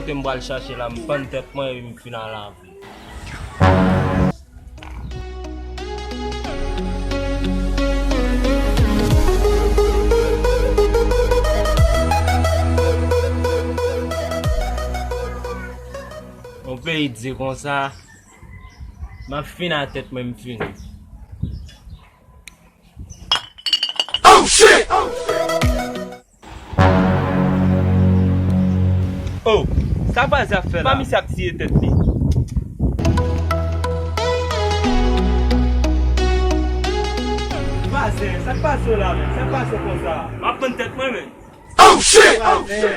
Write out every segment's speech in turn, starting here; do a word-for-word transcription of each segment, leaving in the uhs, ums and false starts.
M pral chache la, m pann tèt mwen epi m fin al lavi. Yon peyi di konsa, m ap fin a tèt mwen, m fini. Oh, sa Vazè ap fè la? Pa misye ap tiye tèt li. Vazè, sa k pase w la menm? Sa k pase w konsa? M ap pann tèt mwen menm. Vazè,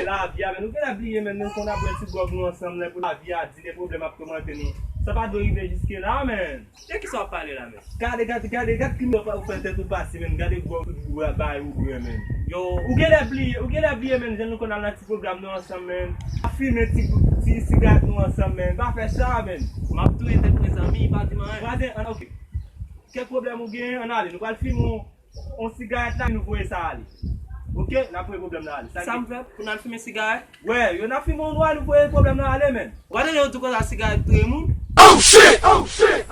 lavi a menm. Nou genlè bliye menm, nou konn ap bwè ti gwòg nou ansanm lè pou lavi a di de pwoblèm ap toumante nou. Sa pa dwe rive jiske la menm. De kisa w ap pale la menm? Gade, gade, gade, gade ki mwen ou fè tèt ou pase menm. Gade gwòg ou bay ou bwè menm. Yo. Ou genlè bliye, ou genlè bliye menm, jan nou konn al nan ti pwogram nou ansanm menm. Ap fimen ti, ti sigarèt nou ansanm menm. Pa fè sa menm. M ap touye tèt mwen zanmi, pa di m anyen. Vwazin, an, ok. Kèk pwoblèm ou genyen, ann ale. Nou pral fimen yon, yon sigarèt la, nou voye sa ale. Ok, n ap voye pwoblèm nan ale. Sa m fè pou n al fimen sigarèt? Wè, yo n ap fimen yon nwa, nou voye pwoblèm nan ale menm. Ou pa tande yo di konsa sigarèt touye moun? Oh shit! Oh shit!